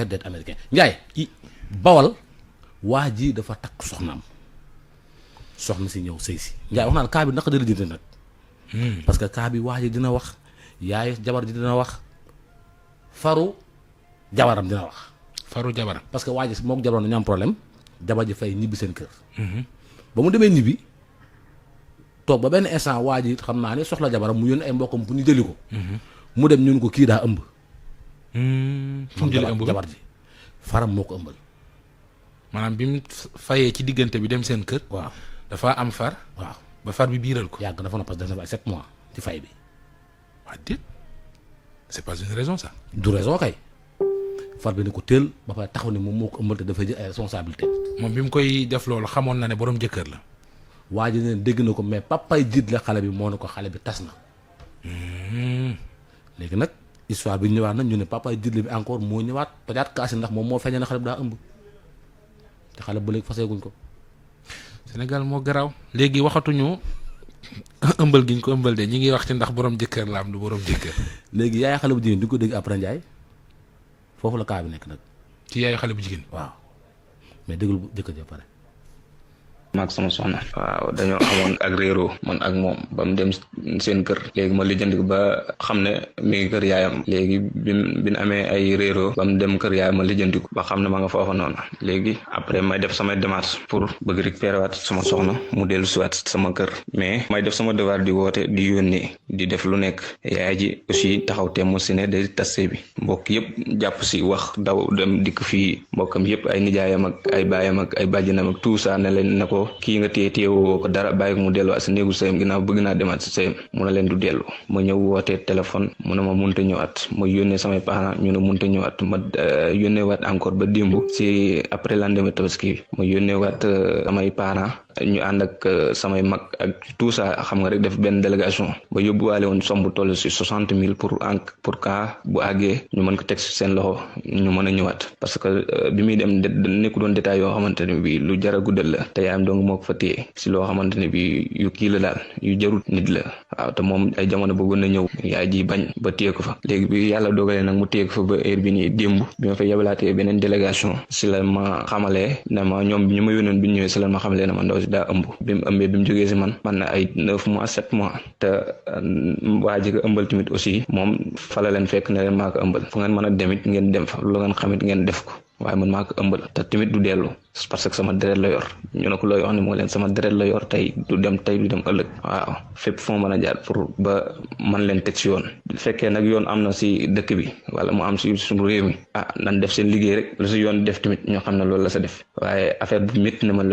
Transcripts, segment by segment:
déet américain Ndiaye bawal waa ji dafa takk soxnaam soxna si ñëw sëy si Ndiaye wax naa ne cas bi naka dëgg jënd nag. parce que cas bi waa ji dina wax yaay jabar ji dina wax faru jabaram dina wax. faru jabaram parce que waa ji moog jabaram dañu am problème jabar ji fay ñibbi seen kër. ba mu demee ñibbi toog ba benn instant waa ji xam naa ne soxla jabaram mu yónni ay mbokkam pour ñu jëli ko. mu dem ñun ko kii daa ëmb. fu mu jëlee ëmb jabar ji faram moo ko ëmbal. maanaam bi mu fayee ci diggante bi dem seen kër. waaw dafa am far. waaw ba far bi biiral ko. yàgg na fa na parce que def na fa ay 7 mois ci fay bi. waa déet c'est pas une raison ça. du raison kay far bi ni ko teel ba pare taxaw ne moom moo ko ëmbal te dafay jël ay responsabilité. moom bi mu koy def loolu xamoon na ne borom jëkkër la. waa ji ne dégg na ko mais papay jiit la xale bi moo ne ko xale bi tas na. léegi nag histoire bi ñëwaat na ñu ne papay jiit la bi encore moo ñëwaat tojaat kaasi ndax moom moo feeñee ne xale bi daa ëmb te xale ba léegi faseeguñ ko. Sénégal moo garaaw léegi waxatuñu ëmbal gi ñu ko ëmbal de ñi ngi wax ci ndax borom jëkkër la am du borom jëkkër. léegi yaay xale bu jigéen di ko dégg après Ndiaye foofu la kaa bi nekk nag. ci yaayu xale bu jigéen. waaw mais déglu jëkkër ja pare. maag sama soxna waaw dañoo amoon ak réeroo man ak moom ba mu dem seen kër léegi ma lijjanti ko ba xam ne mi ngi kër yaayam léegi bi ñu amee ay réeroo ba mu dem kër yaayam ma lijjanti ko ba xam ne ma nga foofa noonu léegi après may def samay démarche pour bëgg récupérer waat sama soxna mu dellu siwaat sama kër mais may def sama devoir di woote di yónnee di def lu nekk yaay ji aussi taxaw te mu si ne day tas sëy bi mbokk yëpp jàpp si wax daw dem dikk fii mbokkam yëpp ay nijaayam ak ay baayam ak ay bàjjanam ak tout ça ne leen ne ko kii nga téye téyewoo ko dara bàyyi ko mu delluwaat si néegu sëyam ginnaaw bëgg naa demaat si sëyam mu ne leen du dellu ma ñëw wootee téléphone mu ne ma munta ñëwaat ma yónnee samay parents ñu ne munta ñëwaat ma yónnee waat encore ba démb si après lendemain tabaski ma yónnee waat samay parents ñu ànd ak samay mag ak tout ça xam nga rek def benn délégation ba yóbbuwaale woon somb toll si 60,000 pour cas bu àggee ñu mën ko teg si seen loxo ñu mën a ñëwaat parce que bi muy dem nekku doon détail yoo xamante ne bi lu jar a guddal la te yaayam dong moo ko fa téye si loo xamante ne bi yu kii la daal yu jarut nit la waaw te moom ay jamono bëggoon na ñëw yaay ji bañ ba téye ko fa léegi bi yàlla dogalee nag mu téye ko fa ba heure bi nii démb bi ma fa yebalaatee beneen délégation si la ma xamalee ne ma ñoom ñu ma yónnoon bi ñu ñëwee si la ma xamalee ne ma ndaw si daa ëmb bi mu ëmbee bi mu jógee si man na ay 9 mois 7 mois te waa ji ko ëmbal tamit aussi moom fa la leen fekk ne leen maa ko ëmbal fu ngeen mën a demit ngeen dem fa lu ngeen xamit ngeen def ko waaye man maa ko ëmbal te tamit du dellu parce que sama deret la yor ñu ne ko looy wax ne moo leen sama deret la yor tey du dem ëllëg waaw fépp fu ma mën a jaar pour ba man leen teg si yoon bu fekkee nag yoon am na si dëkk bi wala mu am si suñu réew mi nan def seen liggéey rek lu si yoon def tamit ñoo xam ne loolu la sa def waaye affaire bi métti na ma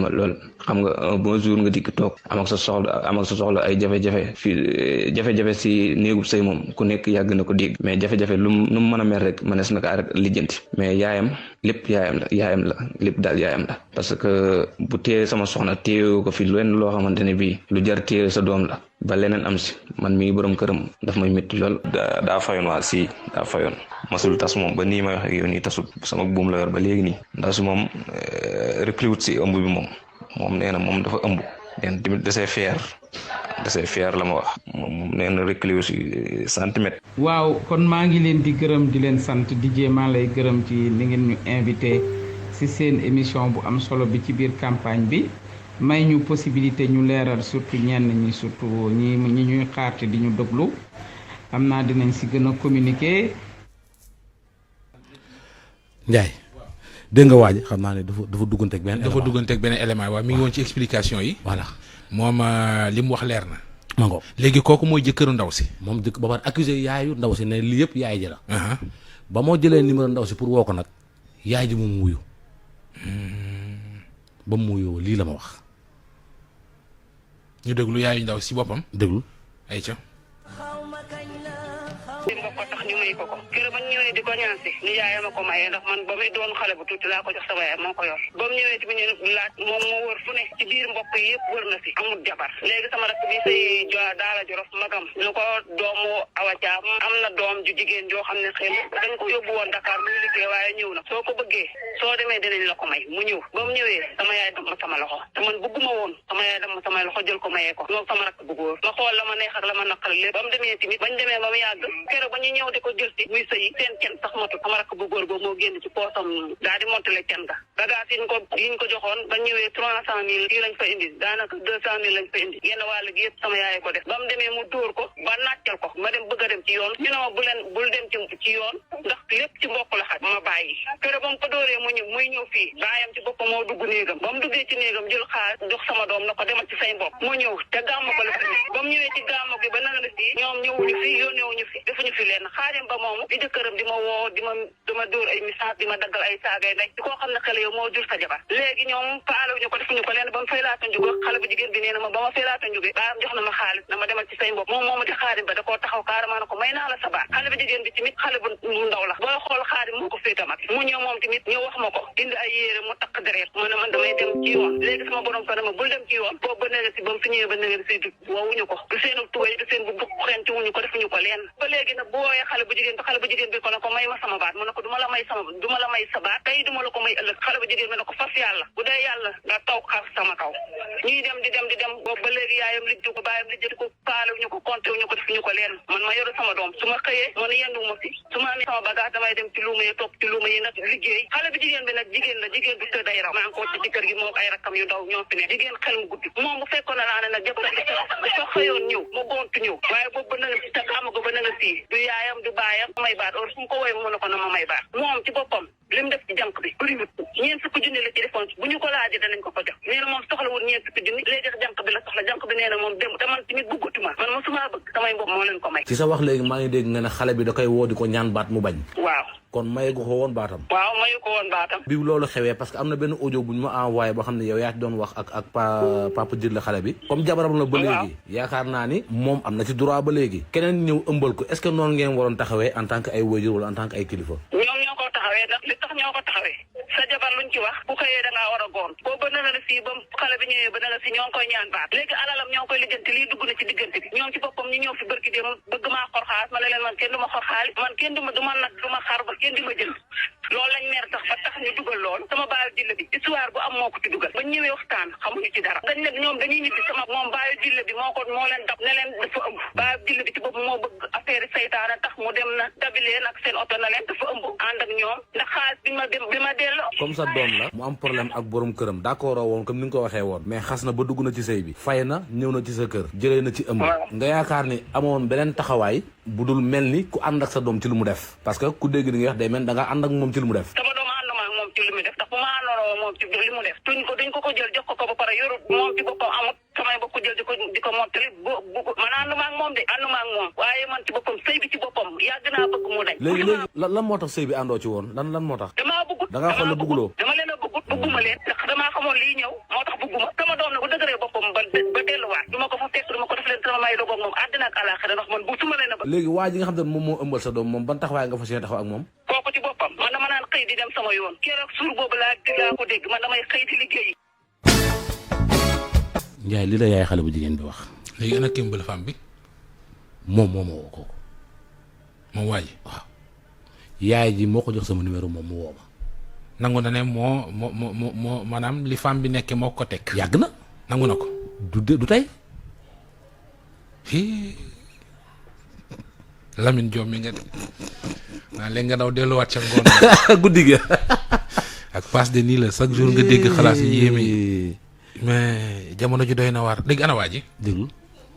lool xam nga un bon jour nga dikk toog am ak sa soxla ay jafe-jafe fii jafe-jafe si néegub sëy moom ku nekk yàgg na ko dégg mais jafe-jafe lu mu mën a mel rek mënees na ko rek lijjanti mais yaayam lépp yaayam la lépp daal yaayam la parce que bu téye sama soxna téye ko fi lenn loo xamante ne bii lu jar téye sa doom la ba leneen am si man mii borom këram daf may métti lool. daa fayoon daa fayoon masul tas moom ba nii may wax ak yow nii tasul sama buum la yor ba léegi nii ndax su moom répliwut si ëmb bi moom nee na moom dafa ëmb den tamit dasee fier la ma wax moom nee na récliw si centimètre. waaw kon maa ngi leen di gërëm di leen sant DJ maa lay gërëm ci ni ngeen ñu invité si seen émission bu am solo bi ci biir campagne bi may ñu possibilité ñu leeral surtout ñenn ñi surtout ñi ñuy xaarte di ñu déglu xam naa dinañ si gën a communiquer. Ndiaye dégg nga waaj xam naa ne dafa dugganteeg benn. dafa dugganteeg benn élément waaw mi ngi woon ci explication yi. voilà moom li mu wax leer na. ma ngoog léegi kooku mooy jëkkëru ndaw si. moom jëkk ba pare accusé yaayu ndaw si ne lii yëpp yaay ji la. ba moo jëlee numéro ndaw si pour woo ko nag yaay ji moom wuyu. ba mu wuyoo lii la ma wax. ñu déglu yaayu ndaw si boppam. déglu ayca. dimba ko tax ñu may ko keroog ba ñu ñëwee di ko ñaan si ni yaayam a ko mayee ndax man ba muy doon xale bu tuuti laa ko jox sama yaay moo ko yor ba mu ñëwee tamit ñu laaj moom moo wër fu ne ci biir mbokk yi yëpp wër na si amul jabar léegi sama rakk bi say daala jorof magam ñu ko doomu Awa Caam am na doom ju jigéen joo xam ne xëy na dañ ko yóbbu woon Dakar muy liggéey waaye ñëw na soo ko bëggee soo demee dinañ la ko may mu ñëw ba mu ñëwee sama yaay dam ma sama loxo te man bëgguma woon sama yaay dam ma sama loxo jël ko mayee ko moom sama rakk bu góor ma xool la ma neex ak la ma naqal lépp ba mu demee tamit bañ demee ba mu yàgg keroog ba ñu ñëw di ko jël si muy sëyi seen cen sax matul sama rakk bu góor boobu moo génn ci poosam daal di montale cen ga bagage yi ñu ko joxoon ba ñëwee 300,000 yi lañ fa indi daanaka 200,000 lañ fa indi yenn wàll gi yëpp sama yaay ko def ba mu demee mu dóor ko ba nàccal ko ma dem bëgg a dem ci yoon ñu ne ma bul dem ci yoon ndax lépp ci mbokk la xaj ma bàyyi kër ba mu ko dóoree muy ñëw fii baayam ci boppam moo dugg néegam ba mu duggee ci néegam jël xaalis jox sama doom na ko demal ci say mbokk mu ñëw te gàmmu ko la fi ba mu ñëwee ci gàmmu gi ba nanga la fii ñoom ñëwuñu fi yónneewuñu fi defuñu fi leen xaadim ba moomu di jëkkëram di ma woo di ma dóor ay message di ma daggal ay saagay ndey di koo xam ne xale yow moo jur sa jabar léegi ñoom faalewuñu ko defuñu ko leen ba mu fay laata njugo xale bu jigéen bi nee na ma ba ma fay laata njuge baayam jox na ma xaalis na ma demal ci say mbokk moom moomu di xaadim ba da koo taxaw carrément na ko may naa la sa baat xale bu jigéen bi tamit xale bu ndaw la booy xool xaadim moo ko féeta mag mu ñëw moom tamit ñëw wax ma ko indi ay yére mu takk deret mu ne man damay dem ci yoon léegi sama borom fa ne ma bul dem ci yoon boobu ba nanga si ba mu fi ñëwee ba nanga si woowuñu ko du seen tubay du seen bu bukk xenti wuñu ko defuñu ko leen ba léegi nag bu wooyee xale bu jigéen bi ko ne ko may ma sama baat mu ne ko duma la may sa baat tey duma la ko may ëllëg xale bu jigéen bi ne ko fas yàlla bu dee yàlla nga taw xar sama kaw ñuy dem di dem boobu ba léegi yaayam lijju ko baayam lijjati ko faalewuñu ko compté wuñu ko defuñu ko leen man ma yoru sama doom su ma xëyee man yendu ma fi su ma amee sama bagage damay dem ci luuma yi topp ci luuma yi nag liggéey xale bu jigéen bi nag jigéen la jigéen du tëdd ay raw maa ngi ko ci kër gi moom ay rakkam yu ndaw ñoo fi ne jigéen xel mu guddi moom bu fekkoon na laa ne nag jabar gi soo xëyoon ñëw mu gontu ñëw waaye boobu ba na nga si te xam ko ba na nga sii du yaayam du baayam may baat or fu mu ko woowee mu ne ko na ma may baat moom ci boppam li mu def ci jànk bi bëriwut ñeent fukki junni la ci defoon bu ñu ko laajee danañ ko jox nee na moom soxlawul ñeent fukki junni léegi jànk bi la soxla jànk bi nee na moom dem te man tamit bëggatuma man mosuma bëgg samay mbokk moo leen ko may ci sa wax léegi maa ngi dégg nga ne xale bi da koy woo di ko ñaan baat mu bañ waaw kon maye gu ko woon baatam waaw mayu ko woon baatam bi loolu xewee parce que am na benn audio bu ñu ma envoyé boo xam ne yow yaa ci doon wax ak papa jir la xale bi comme jabaram la ba léegi yaakaar naa ni moom am na ci droit ba léegi keneen ñëw ëmbal ko est-ce que noonu ngeen waroon taxawee en tant que ay waajur wala en tant que ay kilifa ñoom ñoo ko taxawee ndax li tax ñoo ko taxawee sa jabar luñ ci wax bu xëyee da ngaa war a goon boo ba nanga la fii ba xale bi ñëwee ba nanga si ñoo ngi koy ñaan baat léegi alalam ñoo ngi koy lijjanti lii dugg na ci diggante bi ñoom ci boppam ñu ñëw fi barki dem bëgg maa xor xaalis ma ne leen man kenn du ma xor xaalis man kenn du ma nag du ma xar ba kenn di ma jënd loolu lañ mer tax ba tax ñu dugal loolu sama baayu dilla bi histoire bu am moo ko ci dugal ba ñëwee waxtaan xamuñu ci dara dañ ne ñoom dañuy ñibbi sama moom baayu dilla bi moo leen dab ne leen dafa ëmb baayu dilla bi ci bopp moo bëgg affaire saytaane tax mu dem na dabi leen ak seen oto na leen dafa ëmb ànd ak ñoom ndax xaalis bi ma delloo comme sa doom la mu am problème ak borom këram d'accord woon comme ni nga ko waxee woon mais xas na ba dugg na ci sëy bi fay na ñëw na ci sa kër jëlee na ci ëmb nga yaakaar ni amoon beneen taxawaay bu dul mel ni ku ànd ak sa doom ci lu mu def parce que ku dégg li nga wax day mel da nga ànd ak moom ci lu mu def sama doom ànduma ak moom ci lu mu def ndax bu ma àndoon moom ci li mu def duñ ko jël jox ko ba pare yoru moom ci boppam amut samay bokk jël di ko mottali man ànduma ak moom de ànduma ak moom waaye man ci boppam sëy bi ci boppam yàgg naa bëgg mu dañ léegi lan moo tax sëy bi àndoo ci woon lan moo tax damaa bëggut da ngaa xool la bëgguloo dama leen a bëggut bëgguma leen ndax damaa xamoon lii ñëw moo tax bëgguma sama doom ne bu dëgëree boppam ba delluwaat du ma ko fa fekk du ma ko def leen sama may dogoog moom àddina ak àllaaxira ndax man bu suma leen a ba léegi waa ji nga xam ne moom moo ëmbal sa doom moom ban taxawaay nga fas yéene taxaw ak moom kooku ci boppam man dama naan xëy di dem sama yoon keroog suur boobu laa ko dégg man damay xëy di liggéey Njaay li la yaay xale bu jigéen bi wax léegi ana kémbal femme bi moom moo ma woo kooku moom waa ji waaw yaay ji moo ko jox sama numéro moom mu woo ma nangu na ne moo maanaam li femme bi nekkee moo ko teg yàgg na nangu na ko du tey Lamine Diop mi nga de naa léegi nga daw delluwaat ca ngoon guddi gi ak passe de nii la chaque jour nga dégg xalaas yi yéeme mais jamono ji doy na waar léegi ana waa ji déglu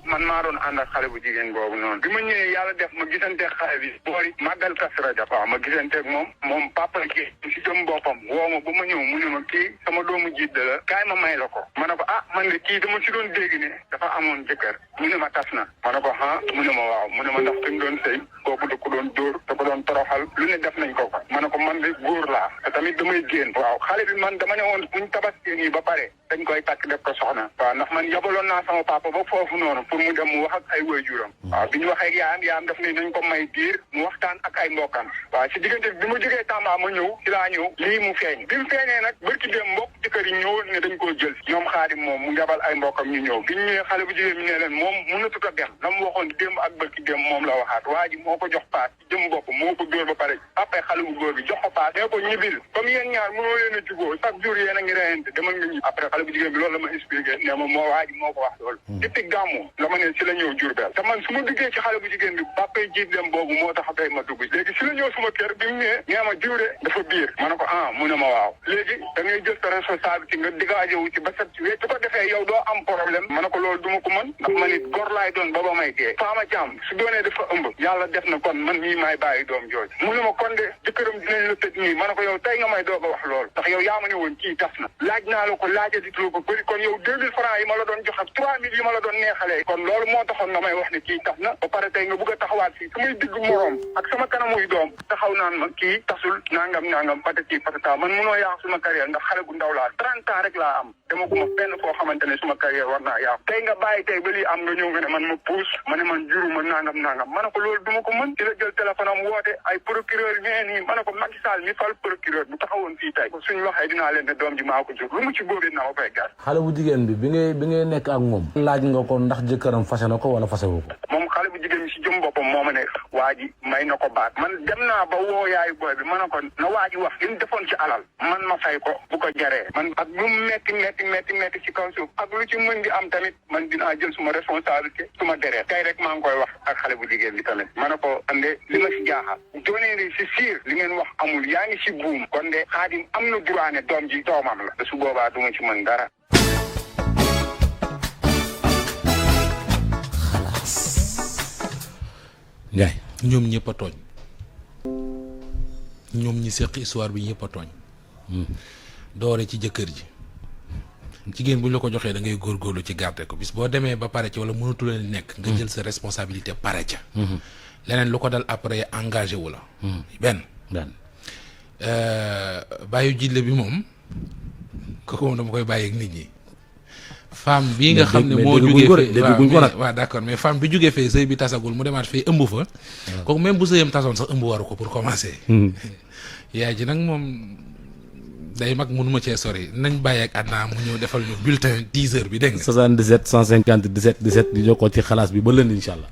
man maa doon ànd ak xale bu jigéen boobu noonu bi ma ñëwee yàlla def ma gisanteeg xale bi boori màggal Kazu Rajab waaw ma gisanteeg moom papa ji si jëm boppam woo ma ba ma ñëw mu ne ma kii sama doomu jiit la kaay ma may la ko ma ne ko man de kii dama si doon dégg ne dafa amoon jëkkër mu ne ma tas na ma ne ko mu ne ma waaw mu ne ma ndax dañ doon sëy kooku da ko doon dóor da ko doon toroxal lu ne def nañ ko ko ma ne ko man de góor laa te tamit damay génn waaw xale bi man dama ne woon buñ tabaskee nii ba pare dañ koy takk def ko soxna waaw ndax man yabaloon naa sama papa ba foofu noonu pour mu dem mu wax ak ay waajuram waaw bi ñu waxee ak yaayam daf ne nañ ko may diir mu waxtaan ak ay mbokkam waaw si diggante bi ma jógee Tamba ma ñëw ci laa ñëw lii mu feeñ bi mu feeñee nag bërki dem mbokk jëkkër yi ñëw ne dañ koo jël ñoom Xaadim moom mu yabal ay mbokkam ñu ñëw bi ñu ñëwee xale bu jigéen mi ne leen moom mënatut a dem la mu waxoon démb ak bërki dem moom la waxaat waa ji moo ko jox paas jëm bopp moo ko dóor ba pare après xale bu góor bi jox ko paas nee ko ñibbil comme yéen ñaar mënoo leen a jubóo chaque jour yéen a ngi reyante demal nga ñib après xale bu jigéen bi loolu la ma expliqué ne ma moo waa ji moo ko wax loolu depuis gàmmu la ma ne si la ñëw Jurbel te man su ma duggee ci xale bu jigéen bi bàppay jiit dem boobu moo tax tey ma dugg léegi si la ñëw suma kër bi mu ñëwee nee ma diw de dafa biir ma ne ko mu ne ma waaw léegi da ngay jël sa responsabilité nga digaaje wu ci ba set ci wécc su ko defee yow doo am problème ma ne ko loolu duma ko mën ndax man it gor laay doon ba may dee faama jaam su doonee dafa ëmb yàlla def na kon man mii maay bàyyi doom jooju mu ne ma kon de jëkkëram dinañ la tëj nii ma ne ko yow tey nga may doog a wax loolu ndax yow yaa ma ne woon kii tas na laaj naa la ko laajatituloo ko bëri kon yow 2000 francs yi ma la doon jox ak 3000 yi ma la doon neexalee kon loolu moo taxoon nga may wax ne kii tas na ba pare tey nga bëgg a taxawaat fii su may digg moroom ak sama kanamuy doom taxaw naan ma kii tasul nangam patati patata man munoo yaax suma carrière ndax xale bu ndaw laa 30 ans rek laa am dama guma fenn foo xamante ne suma carrière war naa yaax tey nga bàyyi tey ba lii am nga ñëw nga ne man ma puus ma ne man juruma nangam ma ne ko loolu duma ko mën ci la jël téléphone am woote ay procureur ñee nii ma ne ko Macky Sall mi fal procureur bu taxawoon fii tey suñu waxee dinaa leen ne doom ji maa ko jur lu mu ci bóobee na ma fay gas xale bu jigéen bi ngay nekk ak moom laaj nga ko ndax jëkkëram fase na ko wala fasewu ko moom xale bu jigéen bi si jëm boppam moo ma ne waa ji may na ko baat man dem naa ba woo yaayu booy bi ma ne ko na waa ji wax li mu defoon ci alal man ma fay ko bu ko jaree man ak lu mu metti ci kaw suuf ak lu ci mën di am tamit man dinaa jël suma responsabilité suma deret tey rek maa ngi koy wax ak xale bu jigéen bi tamit ma ne ko ande li ma si jaaxal doonee ne si siir li ngeen wax amul yaa ngi si buum kon de Xaadim am na droit ne doom ji doomam la te su boobaa du ma ci mën dara Ndiaye ñoom ñëpp a tooñ ñoom ñi seq histoire bi ñëpp a tooñ doore ci jëkkër ji jigéen bu ñu la ko joxee da ngay góorgóorlu ci garder ko bis boo demee ba pare ci wala mënatu leen nekk nga jël sa responsabilité pare ca leneen lu ko dal après engagé wu la benn bàyyu jille bi moom kooku moom dama koy bàyyi ak nit ñi femme bii nga xam ne moo jugee fee waaw d'accord mais femme bi jugee fee sëy bi tasagul mu demaat fee ëmb fa kooku même bu sëyam tasoon sax ëmb waru ko pour commencer yaay ji nag moom day mag mënuma cee sori nañ bàyyi ak Adna mu ñëw defal ñu bulletin 10 heures bi dégg nga 77 150 17 17 di jokkoo ci xalaas bi ba lënd incha allah